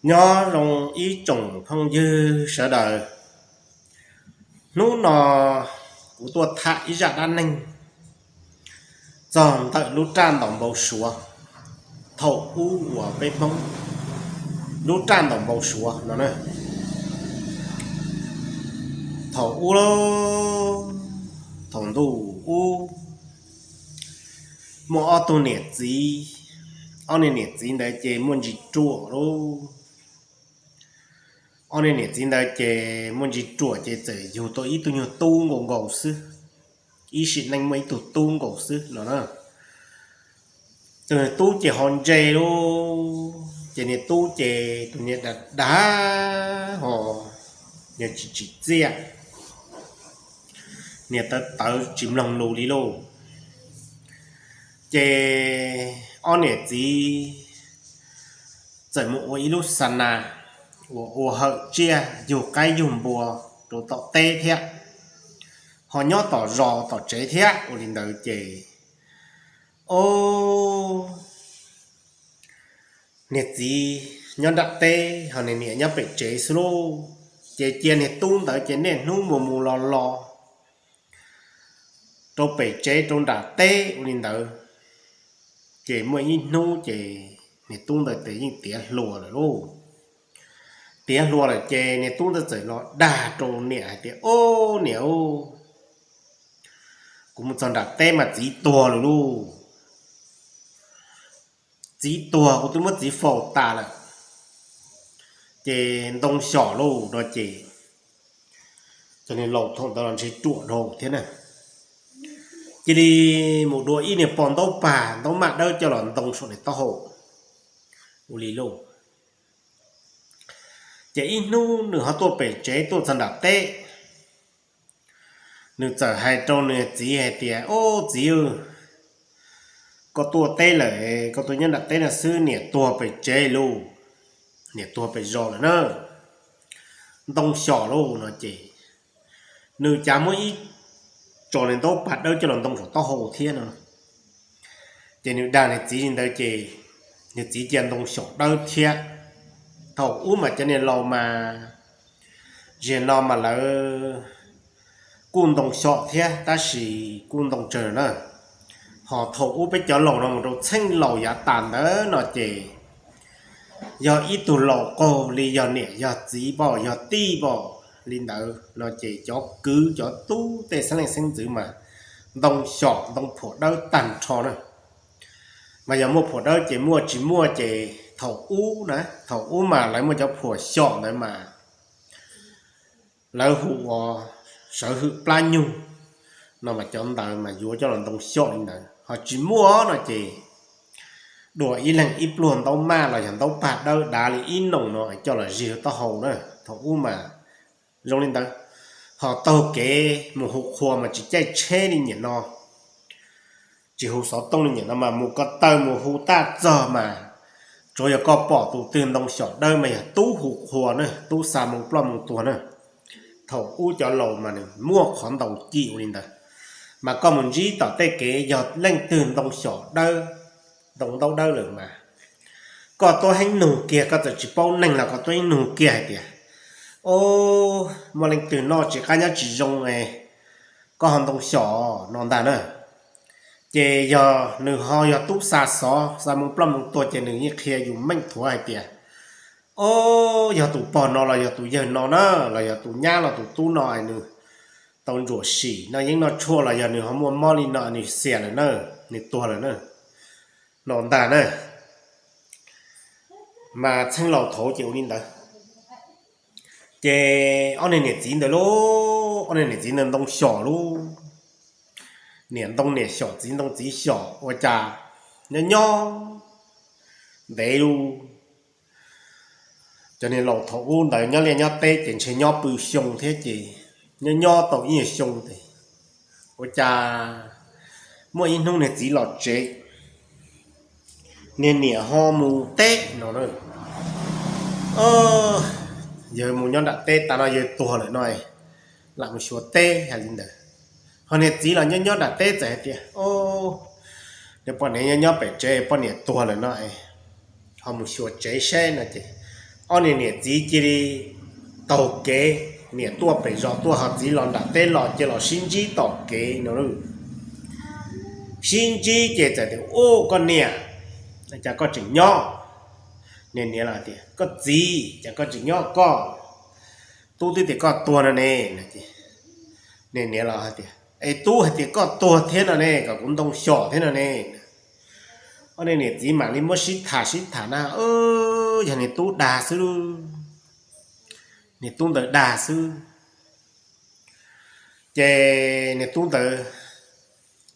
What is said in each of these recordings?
Nyob zoo ib tsoom phooj ywg sawv daws, hnub no kuv tuaj tham ib zaj dab neeg txog ntawm lub raj ntaus npau suav, thaum ub uas peb Hmoob lub raj ntaus npau suav no. Thaum ub, thaum ntuj ub, muaj ob tug niam txiv, ob niag niam txiv ntawd ces muaj ntsis ruam lauj. Ob niag niam txiv ntawd ces muaj ntsis ruam ces txawm yug tau ib tug nyuag tub nkaus nkaus xwb, ib sim neej muaj ib tug tub nkaus xwb no na. Tus tub ces ho ntse lauj, ces niag tub ces tus niag dav dav ho, niag tsis tsim txiaj, niag tawv tawv tsis mloog lus li lauj. Ces ob niam txiv txawm mus ua ib lub xa nas uas ua hawm tsiaj yug qaib yug npua rau tom teb thiab, ho nyob tom zos tom tsev thiab ua li ntawd ces, o, niag txiv nyob nram teb ho niag niam nyob pem tsev xwb lauj. Ces cia niag tub ntawd ces niaj hnub mus mus los los rau pem tsev rau nram teb ua li ntawd. Ces muaj ib hnub ces niag tub ntawd ces yeej tiav hluas lawm lauj. Tiav hluas lawm ces niag tub ntawd txawm los dag rau niam hais tias, o, niam, kuv mus txog nram teb mas txiv tuag lawm lauj. Txiv tuag, kuv twb muab txiv faus tas lawm, ces ntoo xyom lauj no ces, cov niag laus thaum ntawd los ntshe ruam dhau thiab na, cia li mus dua ib niag pog ntaub pag ntaub maj dawb coj los ntoo saum niag taub hau ua li lauj. Ces ib hnub nws ho tuaj pem tsev tuaj txog nram teb, nws txawm hais rau nws txiv hais tias, o, txiv, koj tuaj teb lawm, koj tuaj nyob nram teb no xwb, niam tuag pem tsev lauj, niam tuag pem zos lawm na, ntoo xyom lauj no ces, nws cas muab ib tso niag ntaub pag dawb coj los ntoo saum taub hau thiab no. Ces nws dag nws txiv li ntawd ces nws txiv cia ntoo xyom dawb thiab. Thaum ub mas cov niag laus mas, ziag no mas lawv kuj ntoo xyom thiab tab sis kuj ntoo tsawg na. Ho thaum ub peb cov laus no mus rau txheej laus yav tas ntawd no ces yog ib tug laus qaug li yog niam yog txiv pom yog tij pom li ntawd no ces cov kwv cov tub tej xeeb leej xeeb ntxwv mas ntoo xyom ntoo phuam dawb tag nrho na. Mas yog muaj phuam dawb ces muaj, tsis muaj ces thaum ub na, thaum ub mas lawv muaj cov phuam xyom ntawd mas lawv hu ua sawv hwm plab nyuj no mas cov ntawd mas yuav coj los ntoo xyom li ntawd. Ho tsis muaj no ces dua ib leeg ib pluag ntaub maj los yog ntaub pag dawb dav li ib noos no coj los zig taub hau na. Thaum ub mas zoo li ntawd. Ho taug kev mus hu qhua mas tsis caij tsheb li niaj no, tsis hu xov tooj li niaj no mas mus ko taw mus hu taj txog mas tsuav yog koj pom tus twg ntoo xyom dawb mas yog tub hu qhua na, tub xa moo ploj moo tuag na. Thaum ub cov laus mas nws muaj qhov ntau cim ua li ntawd. Mas koj mus ntsib tom tej kev yog leej twg ntoo xyom dawb, ntoo ntaub dawb lawm mas koj tuab heev nug kiag, koj txawm tsis paub neeg los koj tuab heev nug kiag hais tias, o, muaj leej twg noj tsis qab nyob tsis zoo es koj ho ntoo xyom no ntag na. Ces yog nws ho yog tub xa xov xa moo ploj moo tuag ces nws yeej qhia yus meej thuav hais tias, o, yog tus pog no los yog tus yawg no na, los yog tus nyab los tus tub no es nws tau ntsuam sim noj yeeb noj tshuaj los yog nws ho muaj mob li no nws xiam lawm na, nws tuag lawm na, no ntag na. Mas txheej laus thaud ces ua li ntawd. Ces ob niag niam txiv ntawd lauj, ob niag niam txiv ntawd ntoo xyom lauj, niam ntoo niam xyom txiv ntoo txiv xyom ua cas nyob nyob ntev lauj. Cov niag laus thaum ub ntawd nyob liaj nyob teb ces ntshe nyob pw xyoo thiab ces nyob nyob tau ib nyuag xyoo ces ua cas muaj ib hnub niag txiv los tsev, niag niam ho mus teb no na. Yawg mus nyob nram teb tas no yawg tuag lawm no, lam mus xyuas teb hais li ntawd. Ho niag txiv los nyob nyob nram teb txawm hais tias, o, niag poj niam nyob nyob pem tsev poj niam tuag lawm no, ho mus xyuas tsev seb no ces Ob niag niam txiv cia li taug kev, niam tuaj pem zos tuaj ho txiv los nram teb los cia los sib ntsib tom kev no. Sib ntsib ces txawm tias, Ub, koj niam, cas koj tseem nyob? Niag niam los tias, Koj txiv, cas koj tseem nyob koj? Tub twb tias koj tuag no ne. Niag niam los hais tias, Es tub hais tias koj tuag thiab no ne, kom kuv ntoo xyom thiab no ne. Ob niag niam txiv mam li muab sib tham sib tham na, yog niag tub dag xwb, niag tub ntawd dag xwb. Ces niag tub ntawd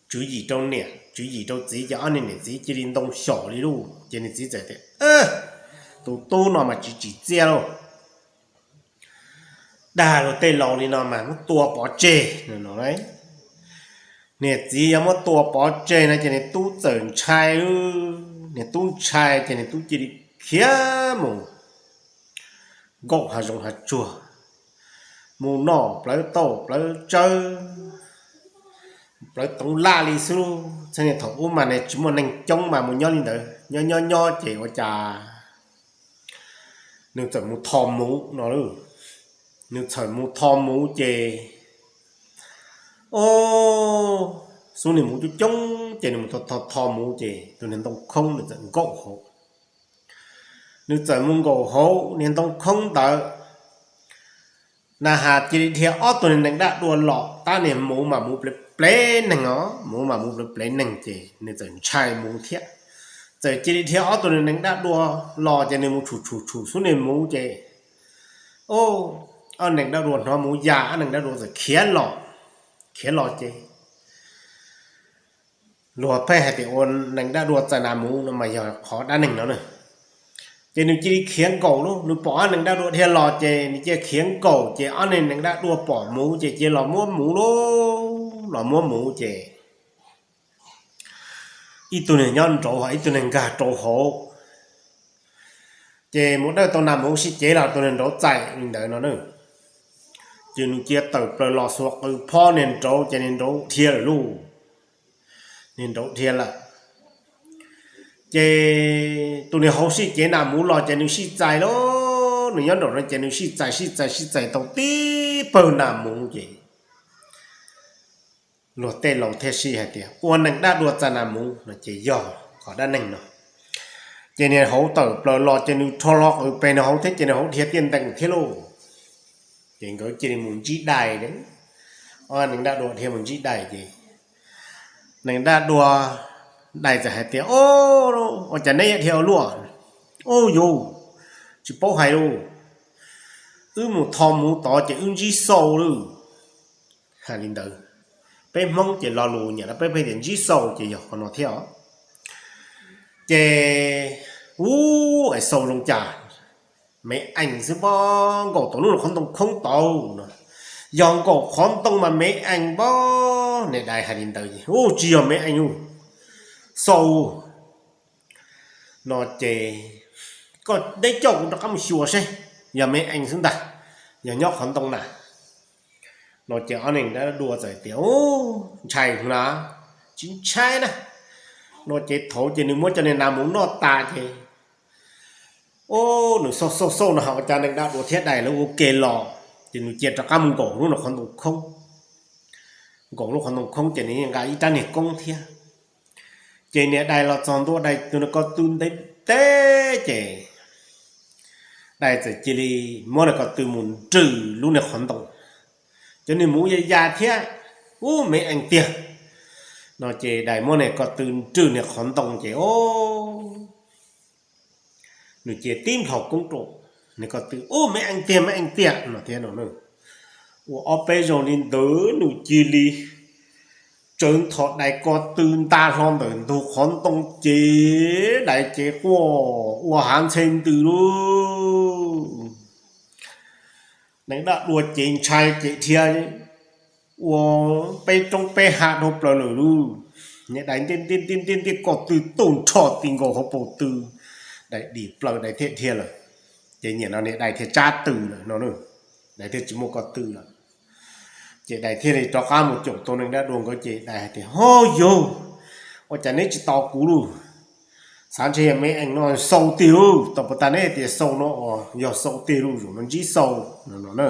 tswv yim rau niam tswv yim rau txiv ces ob niag niam txiv cia li ntoo xyaum li lauj. Ces niag txiv txawm tias, Tus tub no mas tsis tsim txiaj lauj, dag luag tej laus li no mas muab tua pov tseg no. Niag txiv yuav muab tua pov tseg no ces niag tub txawm ntshai, niag tub ntshai ces niag tub cia li khiav mus nkaum hav zoov hav tsuag, mus noj plawv tauj plawv tsawb, plawv toov laj li xwb. Txheej niag thaum ub mas ne tsis muaj neeg coob mas mus nyob li ntawd, nyob nyob nyob ces ua cas nws txawm mus tho muv no. Nws txawm mus tho muv ces, o, xub niag muv coob coob ces nws mus tho tho muv ces tus niag ntoo khoob nws txawm nkaum hauv. Nws txawm mus nkaum hauv niag ntoo khoob ntawd, na has cia li dhia ob tug niag nees daj dua los, tab niag muv mas muv plev plev neeg os, muv mas muv plev plev neeg ces nws txawm ntshai muv thiab. Txawm cia li dhia ob tug niag nees daj dua los ces nws mus tshum tshum tshum xub niag muv ces, o, ob nees daj dua hnov muv ya, ob nees daj dua txawm khiav los, khiav los ces luag pheej hais tias ua nees daj dua txais nas muv no mas yog qhov dab neeg no na. Ces nws cia li khiav nkaum lauj, nws pom ob nees daj dua dhia los ces nws cia li khiav nkaum ces ob nees daj dua pom muv ces cia li los muab muv lauj, los muab muv ces ib tug niag nyob nraud ho ib tug niag nkag rau hauv. Ces mus dawj tau nas muv sib cev los tus niag nraud txais li ntawd no na. Ces nws cia li tawm plaws los xuas qws phob niag nraud ces niag nraud dhia lawm lauj. Niag nraud dhia lawm. Ces tus niag hauv sib cev nas muv los ces nws sib txais lauj, nws nyob nraum no ces nws sib txais sib txais sib txais tau tib pawg nas muv ces luag tej laus thiaj sib hais tias ua nees daj dua txais nas muv no ces yog qhov dab neeg no. Ces niag hauv tawm plaws los ces nws rho hlo qws pem niag hauv thiab ces niag hauv dhia tiaj ntees thiab lauj. Ces nkawd cia li mus ntsib dais, ob nees daj dua dhia mus ntsib dais ces nees daj dua, dais txawm hais tias, Ua cas neb yuav dhia ua luaj? Ub yus, tsis paub hais lauj, wb mus tho muv tod ces wb ntsib xau lauj. Hais li ntawd, peb Hmoob ces lo lus nyiam rau peb pheej tias ntsib xau ces yog qhov no thiab os. Ces, ub, es xau zoo cas, me ees xwb pob, nkaum tau lub qhov ntoo khoob tau no. Yog nkaum qhov ntoo mas me ees pob. Niag dais hais li ntawd, Ub, tsis yog me ees, xau no ces koj deb coj kuv rov qab mus xyuas seb yog me ees xwb ntag, yog nyob qhov ntoo na. No ces ob neeg daj dua txawm tias, Ub, ntshai heev na. Tsis ntshai na. No ces thaum ces nws muab cov niag nas muv noj tas ces, ub, nws xauj xauj xauj no ho ua cas nees daj dua thiab dais lawv ua ke los ces nws cia rov qab mus nkaum lub no qhov ntoo khoob. Nkaum lub qhov ntoo khoob ces nws yeej nqa ib rab niag koob thiab. Ces niag dais los txog ntua dais tus niag ko tw ntev ntev ces dais txawm cia li muab niag ko tw mus nrws lub niag qhov ntoo. Cov niag muv ya ya thiab, ub, me ees tiag. No ces dais muab niag ko tw nrws niag qhov ntoo ces, o, nws cia tib nplhaus koob rau niag ko tw, Ub, me ees tiag, me ees tiag no thiab no. Ua ob peb zaug li ntawd nws cia li tsawv ntho dais ko tw nta hlo ntawm ntug qhov ntoo ces dais ces quaj ua hav ntxhe ntws lauj. Nees daj dua ces ntshai ces dhia ua peb roob peb hav dhau plaws lawm lauj. Niag dais ntiaj ntiaj ntiaj ntiaj ko tw tuj nrho ti nkaus hauv paus tw, dais dim plaws dais thiaj dhia lawm. Ces niaj no niag dais thiaj tsab tw lawm no, dais thiaj tsis muaj ko tw lawm. Ces dais thiaj li rov qab mus caum tau nees daj dua nkawd ces dais hais tias, Ho yug, ua cas neb tsis tos kuv lauj? Xav ntshe yog me ees no xau tiag lauj, tau puas tas neb tias xau no uas yog xau tiag lauj, zaum no ntsib xau no no na.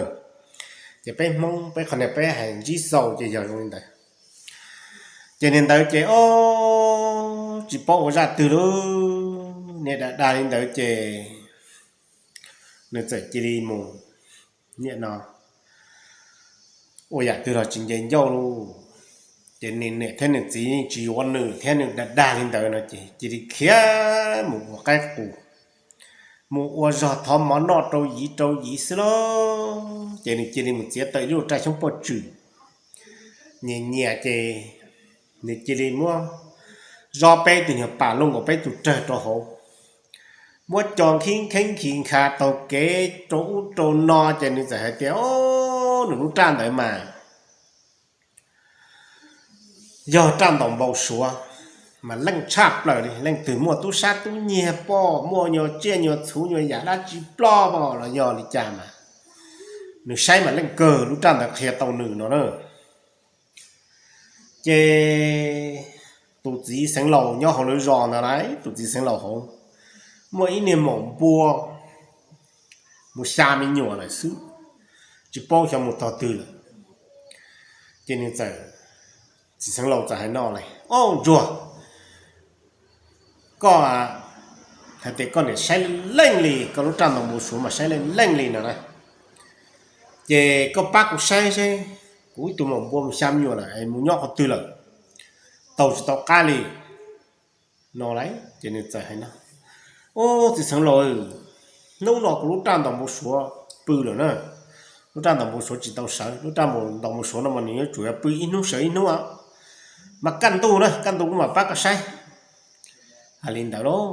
Ces peb Hmoob peb qhov niag peb hais ntsib xau ces yog zoo li ntawd. Ces niag ntawd ces ob tsis paub ua zaj twg lauj, niag dag dag li ntawd ces nws txawm cia li mus, niam no ua yam twg los tsis nce ncauj lauj. Ces nws niam thiab nws txiv yeej tsis yuav nws thiab, nws dag dag li ntawd no ces cia li khiav mus ua qaib qus, mus ua zog thov mov noj rau yim rau yim xwb lauj. Ces nws cia li mus txiav tawm ib lub raj xyoob poj tswm nyias nyias ces nws cia li muab zov peb tus niag pas looj nkaus peb tus rawg rau hauv, muab co khib kheeb khi nkha taug kev rau ub rau no ces nws txawm hais tias, o, nws lub raj ntawd mas yog raj ntaus npau suav mas leej tshaj plaws li, leej twg muaj tub sab tub nyiag poj, muaj nyuag tsiaj nyuag txhuv nyuag yam dab tsi ploj poj los yog li cas mas nws saib mas leej kawg lub raj ntawd qhia tau nws no na. Ces tus txiv xeev laus nyob hauv lawv zos ntawd lauj, tus txiv xeev laus hauv muaj ib niag maum npua mus xya me nyuam lawm xwb, tsis paub xyov mus tog twg lawm. Ces nws txawm, txiv xeev laus txawm hais no li, o, ntsuag, koj hais tias koj niam saib leej li, koj lub raj ntaus npau suav mas saib leej leej li no na, ces koj pab kuv saib seb, kuv ib tug maum npua mus xya me nyuam lawm es mus nyob qhov twg lawm, taug tsis tau qab li no lauj. Ces nws txawm hais no, o, txiv xeev laus, hnub no kuv lub raj ntaus npau suav pw lawm na, lub raj ntaus npau suav tsis tau sawv, lub raj ntaus npau suav no mas nws yuav tsum yog pw ib hnub sawv ib hnub, mas kaj ntug na, kaj ntug kuv mam pab koj saib. Hais li ntawd lauj,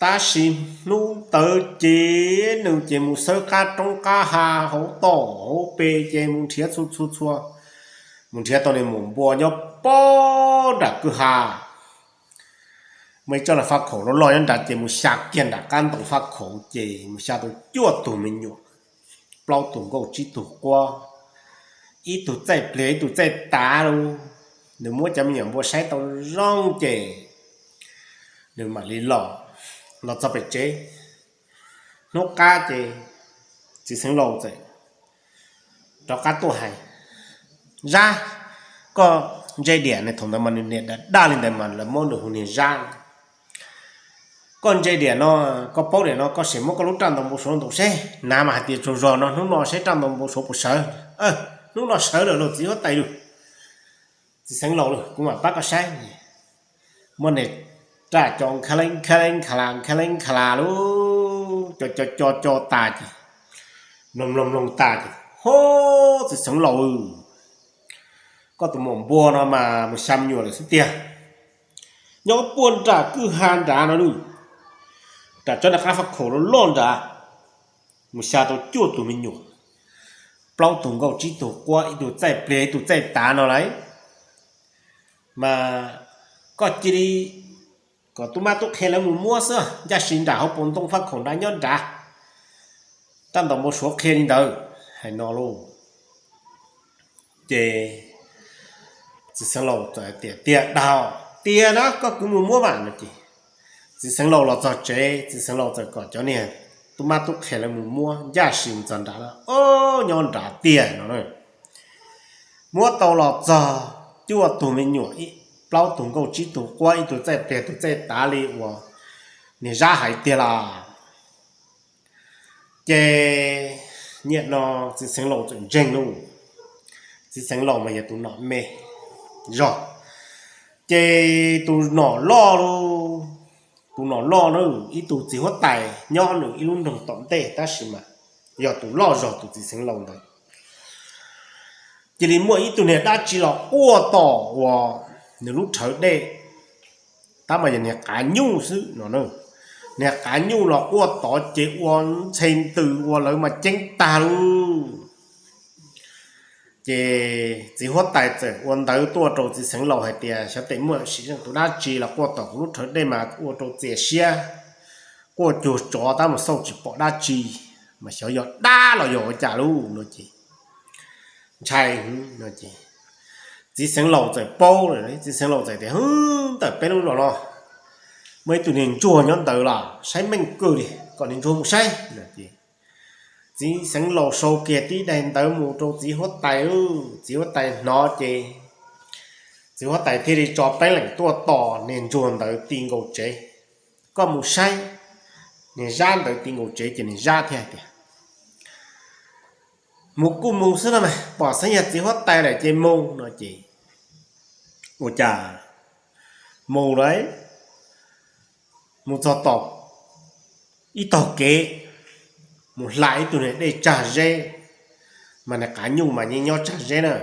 tab sis hnub ntawd ces nws ces mus xawb qab roob qab hav hauv toj hauv pes ces mus nrhiav txhua txhua txhua, mus nrhiav tau niag maum npua nyob pob nram kwj ha, muaj ib tsob niag faj khaum loj loj nyob nrad ces mus xya kiag nram qab ntoo faj khaum ces mus xya tau cuaj tug me nyuam, plaub tug nkauj tsib tug quab, ib tug txaij pliag ib tug txaij tav lauj. Nws muab cov me nyuam npua saib tau zoo ces nws mam li los, los txog pem tsev. Hnub qab ces txiv xeev laus txawm rov qab tuaj hais, Zab, koj ntse diam ne. Thaum ntawd mas nws niam dag dag li ntawd mas lawv muab nws hu niag Zab. Koj ntse diam no, koj paub diam no koj sim muab koj lub raj ntaus npau suav ntaus seb, nav mas hais tias tsaug zog no hnub no seb raj ntaus npau suav puas sawv. Hnub no sawv lawm lauj txiv huab tais lauj, txiv xeev laus lauj, kuv mam pab koj saib. Muab niag raj co nkha leeb nkha leeb nkha las nkha leeb nkha las lauj, co co co co tas ces mloog mloog mloog tas ces, Hov, txiv xeev laus, koj tus maum npua no mas mus xya me nyuam lawm xwb tiag. Nyob puag nram kwj ha nrad no lauj, nram tsob niag qab faj khaum loj loj nrad, mus xya tau cuaj tus me nyuam, plaub tug nkauj tsib tug quab, ib tug txaij pliag ib tug txaij tav no lauj. Mas koj cia li kom tub mab tub qhe lawv mus muab xwb, ncaj si nram hauv paus ntoo faj khaum nrad nyob nrad, raj ntaus npau suav qhia li ntawd. Hais no lauj, ces txiv xeev laus txawm tias, Tiag dag, tiag na, koj kwv mus muab mas no ces txiv xeev laus los txog tsev, txiv xeev laus txawm kom cov niag tub mab tub qhe lawv mus muab, ncaj si mus txog nrad lawm, o, nyob nrad tiag no. Muab tau los txog cuaj tug me nyuam, plaub tug nkauj tsib tug quab, ib tug txaij pliag tus txaij tav li uas niag Zab hais tiag lauj. Ces niaj no txiv xeev laus txawm ntseeg lauj. Txiv xeev laus mas yog tus nom me zog, ces tus nom loj lauj, tus nom loj na, ib tug txiv huab tais nyob nws ib lub nroog tom ntej tab sis mas yog tus loj zog tus txiv xeev laus ntawd. Cia li muaj ib tug niag dab tsi los quaj tom uas nws lub rhawv dej, tab mas yog niag qav nyuj xwb no. Niag qav nyuj los quaj tod ces ua ntxhe ntws ua lawv mas ceeb tag lauj. Ces txiv huab tais txawm ua ntawv tuaj rau txiv xeev laus hais tias, Xyov tes muaj sim zeej tus dab tsi los quaj tom kuv lub rhawv dej mas ua rau txias siab, quaj cuag tsov tab mas xauj tsis pom dab tsi, mas xyov yog dab los yog ua cas lauj no ces ntshai no ces txiv xeev laus txawm paub lawm, txiv xeev laus txawm tias, Hwb, ntawm peb lub zos no Muaj ib tug niag ntsuag nyob ntawd los saib meej kawg li, kom niag ntsuag mus saib. Txiv xeev laus sau kiag tib daim ntawv mus rau txiv huab tais. Txiv huab tais hnov ces txiv huab tais thiaj li tso peeb leem tuaj tos niag ntsuag ntawd ti nkaus tsev. Koj mus saib niag zab ntawd ti nkaus tsev ces niag zab thiaj hais tias, mus kuj mus xwb no mas, pom xeeb yog txiv huab tais lawm ces mus no ces ua cas mus lawm, mus txog tom ib tog kev, mus hla ib tug niag dej tsag zeb, mas niag qav nyuj mas yeej nyob tsag zeb na.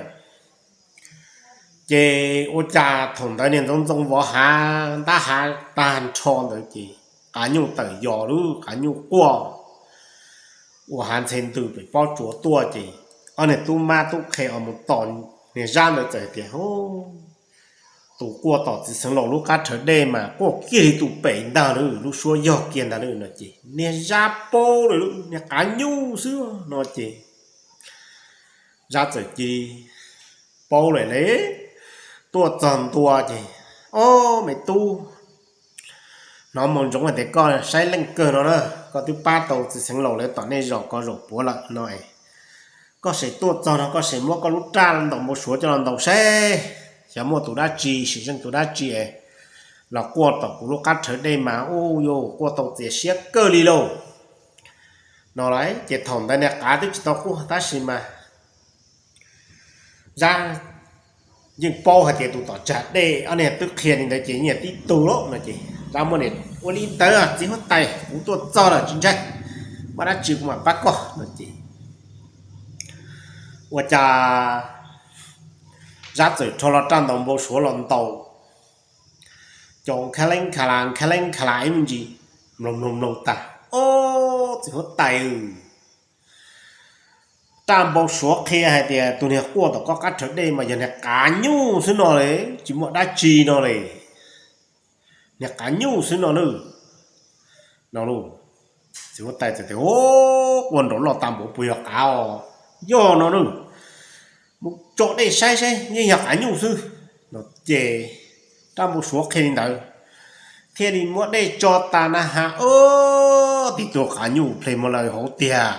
Ces ua cas thaum ntawd niag ntxoov ntxoo vov hav ntab hav tag nrho ntawd ces qav nyuj tawm yos lub qav nyuj quaj ua hav ntxhe ntws pem pob tsuas tuaj ces ob niag tub mab tub qhe uas mus tos niag zab ntawd txawm tias, tus quaj tom txiv xeev laus lub qab rhawv dej mas quaj kiag li tus pem ntag lawm, lub suab yog kiag ntag lawm no ces niag zab paub lawm, niag qav nyuj xwb no ces zab txawm cia li paub lawm li. Tuaj txog ntua ces, ob me tub, hnov moo ntsoov hais tias koj saib leej kawg no na, koj twb pab tau txiv xeev laus lawv tom nej zos ko zaum puav lawm no es, koj sem tuaj txog no koj sem muab koj lub raj ntaus npau suav coj los ntaus saib, xyov muaj tus dab tsi, sim zeej tus dab tsi es los quaj tom kuv lub qab rhawv dej mas ub yuav quaj tau txias siab kawg li lauj no lauj. Ces thaum ntawd niag qav twb tsis tau quaj tab sis mas zab yeej paub hais tias tus tom tsag dej ob niag twb qhia li ntawd ces yeej tib tug lauj no ces zab muab niag, ua li ntawd txiv huab tais, kuv tuaj txog lawm tsis ntshai, muaj dab tsi kuv mam pab koj no ces ua cas zab txawm rho los raj ntaus npau suav los ntaus, cov kha leeb kha las kha leeb kha las ib me ntsis, mloog mloog mloog tas, ob, txiv huab tais, raj npau suav qhia hais tias tus niag quaj tom koj qab rhawv dej mas yog niag qav nyuj xwb no li, tsis muaj dab tsi no li, niag qav nyuj xwb no na no. Txiv huab tais txawm tias, quaj nrov loj tas npaum puas yog qav os, yog no na, mus tso dej saib saib yeej yog qav nyuj xwb no ces raj npau suav qhia li ntawd, thiaj li muab dej tso tas na has, ob, tib tug qav nyuj ple muag lawm hauv tiag,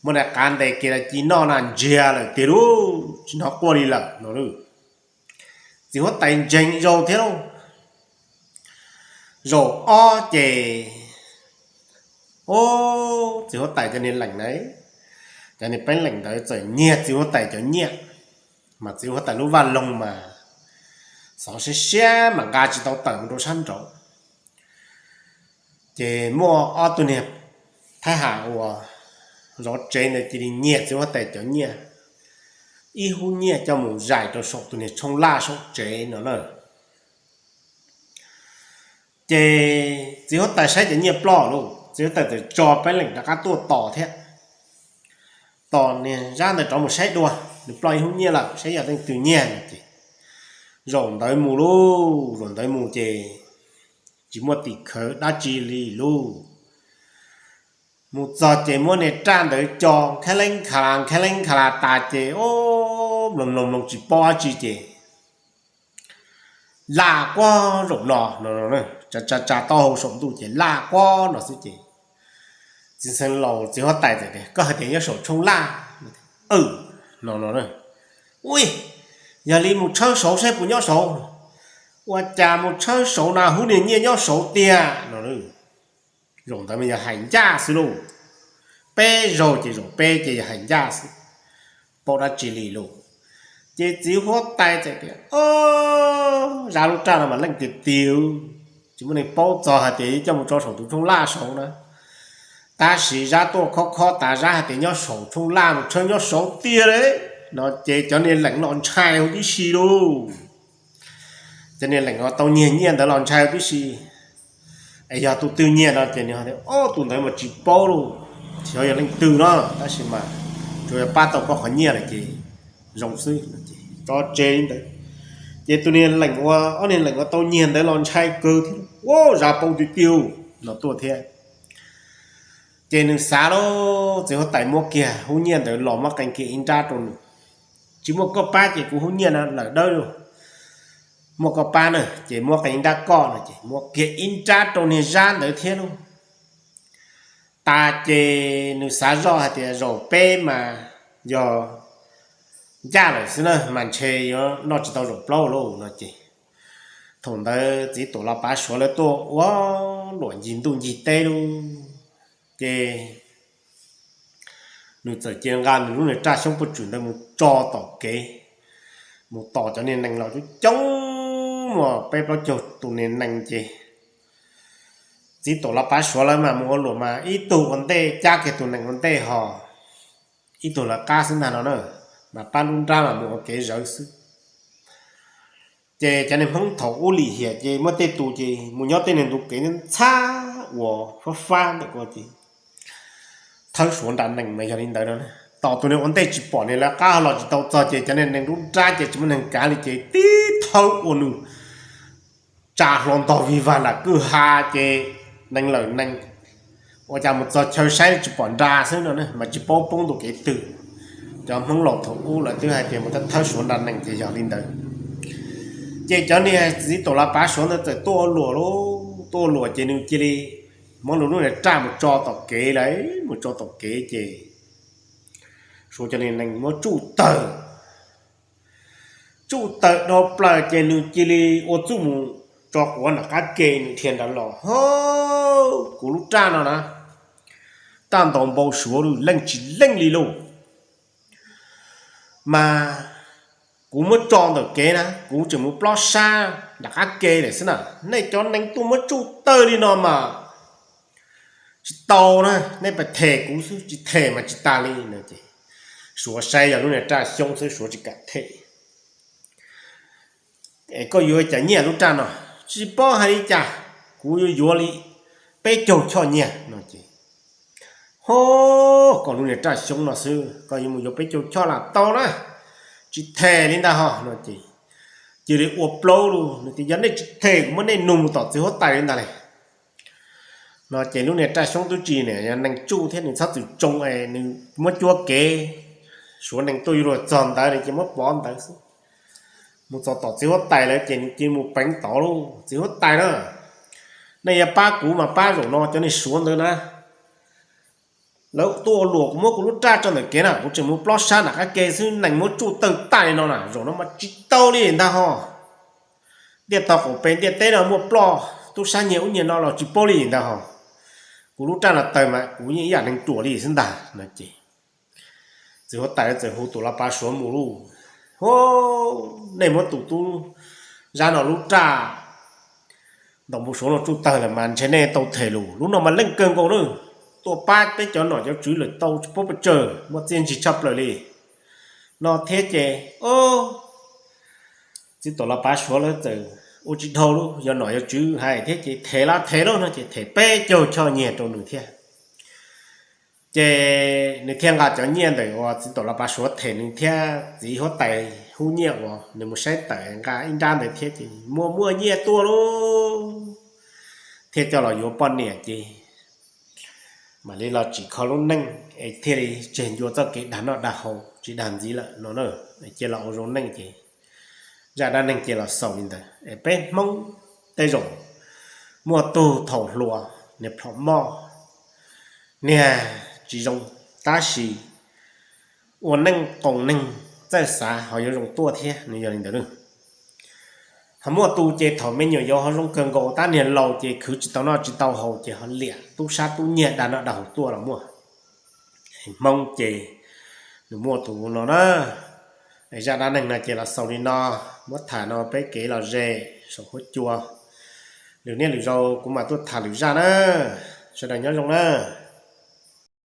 muab daim qav ntes kiag los ci noj na ntsiag lawm tiag lauj, tsis hnov quaj li lawm no. Txiv huab tais ntseeg zaum thiab lauj. Zaum ob ces, ob, txiv huab tais cov niag leem na, cov niag peeb leem ntawd txawm nyiag txiv huab tais cov nyiaj, mas txiv huab tais lub vaj loog mas xov siab siab mas nqa tsis tau tawm mus rau sab nraud. Ces muaj ob tug niag thab ham uas zov tsev ntawd cia li nyiag txiv huab tais cov nyiaj, ib hub nyiaj coj mus zais rau saum tus niag tshooj laj saum tsev no na. Ces txiv huab tais saib cov nyiaj ploj lauj, txiv huab tais txawm tso peeb leem rov qab tuaj tos thiab, tos niag zab ntawd rov mus saib dua, nws ploj ib hub nyiaj lawm saib yog leej twg nyiag no ces zaum ntawd mus lauj, zaum ntawd mus ces tsis muaj tim khawv dab tsi li lauj. Mus txog ces muab niag raj ntawd co khaib leeb kha las khaib leeb kha las tas ces, ob, mloog mloog mloog tsis paub dab tsi ces laj quaj zaum no, tsa tsa taub hau saum ntuj ces laj quaj no xwb ces txiv xeev laus txiv huab tais txawm tias, koj hais tias nyob saum tshooj laj no no, ui, yog li mus tshawb saud saib puas nyob saud. Ua cas mus tshawb saud na hub niag nyiaj nyob saud tiag no. Zaum ntawd mas yog hais ncaj xwb lauj, peb zaug ces zaum peb ces yog hais ncaj xwb, paub dab tsi li lauj. Ces txiv huab tais txawm tias, zab lub raj no mas leej tiag tiag, tsis muaj neeg paub txog hais tias yuav coj mus tso saum tus tshooj laj saud na. Tab sis zab tuaj khob khob tas zab hais tias nyob saum tshooj laj mus tshawb nyob saud tiag li no ces cov niag leem los ntshai huv tib si lauj. Cov niag leem uas tau nyiag nyiaj ntawd los ntshai huv tib si. Es yog tus twg nyiag no ces nws tias, ob, tus ntawd mas tsis paub lauj, xyov yog leej twg no, tab sis mas tsuas yog pab tau koj qhov nyiaj lawm ces zoo xwb. Tso tseg li ntawd. Ces tus niag leem uas, ob niag leem uas tau nyiag ntawd los ntshai kawg thiab, ua zab paub tiag tiag no tuaj thiab. Ces nws xav lauj, txiv huab tais muab kiag hub nyiaj ntawd los muab qee kiag ib nrab rau nws, tsis muaj koj pab ces kuv hub nyiaj no lawm dawb lauj. muab koj pab na, ces muab qee nrab koj no ces muab kiag ib nrab rau niag Zab ntawd thiab lauj. Tas ces nws xav zoj hais tias zaum peb mas yog ncaj lawm xwb na, mas ntshe yuav noj tsis tau zaum plaub lauj no ces thaum ntawd txiv Tuam Los Pav Suav lawv tuaj ua luam ncig ntuj ncig teb lauj, ces nws txawm cia nqa nws lub niag raj xyoob puj tswm ntawd mus tso tom kev, mus tos cov niag nees los coob coob, muaj peb plaub caug tus niag nees ces txiv Tuam Los Pav Suav lawv mas mus ua luam mas ib tug ua ntej cab kiag tus nees ua ntej ho ib tug lawv qab xwb ntag no na, mas pab lub nrab mas mus ua kev zawv xwb. Ces cov niag Hmoob thaum ub lim hiam ces muaj tej tus ces mus nyob tej niag ntu kev ntxhab uas fab fab ntawm ko ces thawb Suav nra nees mas yog li ntawd no. Tos tus niag ua ntej tsis pom niag lawv qab los tsis tau txog ces cov niag nees lub nrab ces tsis muaj neeg kav li ces tib thawb ua nws tsa hlo ntog vig vag nram kwj ha ces nees lawm nees, ua cas mus txog chaw saib tsis pom nra xwb no mas tsis paub poob ntu kev twg. Cov Hmoob laus thaum ub lawv twb hais tias mus thawb Suav nra nees ces yog li ntawd. Ces cov niag txiv Tuam Los Pav Suav ntawd txawm tuaj ua luam lauj, tuaj ua luam ces nws cia li muab nws lub niag raj mus tso tom kev lawm, mus tso tom kev ces Suav cov niag nees muab tsuj tawg, tsuj tawg dhau plaws ces nws cia li ua txuj mus tso quav nram qab ke, nws dhia nrad los, Hov, kuv lub raj no na, raj ntaus npau suav lawm, leej tsis leej li lauj, mas kuv muab tso ntawm kev na, kuv tseem mus plob sab nram qab ke lawm xwb na. Nej cov nees tuaj muab tsuj tawg li no mas tsis tau na, nej pab them kuv xwb, tsis them mas tsis tas li no ces Suav saib yog lub niag raj xyoob xwb Suav tsis kam them. Es koj yuav cas nyiaj lub raj no? Tsis paub hais li cas, kuv yuav yuav li peb caug choj nyiaj no ces, Hov, koj lub niag raj xyoob no xwb koj yuav mus yuav peb caug choj los tau na, tsis them li ntag ho no ces cia li ua plaub lauj, nws tias, Yog nej tsis them kuv muab nej nug mus tom txiv huab tais li ntag li no ces lub niag raj xyoob twb tsis niam yog nees tsuj thiab nws txhob txwm tsoo es nws muab cuab kev, Suav nees tuaj yuav luag txog ntawd nws ces muab pov ntawd xwb. Mus txog tom txiv huab tais lawm ces nws cia li mus peev tod lauj, Txiv huab tais na, nej yuav pab kuv mas pab zaum no cov niag Suav ntawd na, lawv tuaj ua luam kuv muab kuv lub raj tso ntawm kev na, kuv tseem mus plob sab nram qab ke xwb nees muab tsuj tawg tag li no na, zaum no mas tsis tau li ntag ho. Ntiaj teb qaum pem ntiaj teb no muaj ploj tub sab nyiag ub nyiag no los tsis paub li ntag ho. Kuv lub raj no tawg mas kuv yeej ib yam neeg ruam li xwb ntag no ces txiv huab tais txawm hu Tuam Los Pav Suav mus lauj, Hov, nej muab tus tub Zab no lub raj ntaus npau suav no tsuj tawg lawm mas ntshe nej tau them lus, lub no mas leej kawg nkaus na, tuaj pab peb cov nom cov tswv lawm tau tsis paub pes tsawg, muaj txiaj ntsig tshaj plaws li no thiab ces txiv Tuam Los Pav Suav lawv txawm ua tsis dhau lauj, yog nom yog tswv hais thiab ces them los them lauj no ces them peb caug choj nyiaj rau nws thiab. Ces nws thiaj nqa cov nyiaj ntawm uas txiv Tuam Los Pav Suav them nws thiab txiv huab tais hub nyiaj uas nws mus saib tawm nqa ib nrab ntawd thiab ces muaj muaj nyiaj tuaj lauj, thiaj coj los yuav poj niam ces mam li los tsim kho lub neej es thiaj li tseg ncua txoj kev dag noj dag haus tsis dag ntxiv lawm no na. Cia los ua zoo neej ces zaj dab neeg cia los xaus li ntawd es peb Hmoob tej zaum muaj tug thaum hluas niag plhom moj niag tsis zoo, tab sis ua neej qoom neeg txawj xav ho yuav zoo tuaj thiab, nws yog li ntawd. Ho muaj tus ces thaum me nyuam yaus ho zoo kawg nkaus tab niag laus ces khwv tsis tau noj tsis tau haus ces ho liam tub sab tub nyiag dag noj dag haus tuaj los muaj. Hmoob ces nws muaj tus no na. Zaj dab neeg no ces los xaus li no, muab tham no peb kev lom zem saum huab cua. Lwm niaj lwm zaus kuv mam tuaj tham lwm zaj na. Sawv daws nyob zoo na.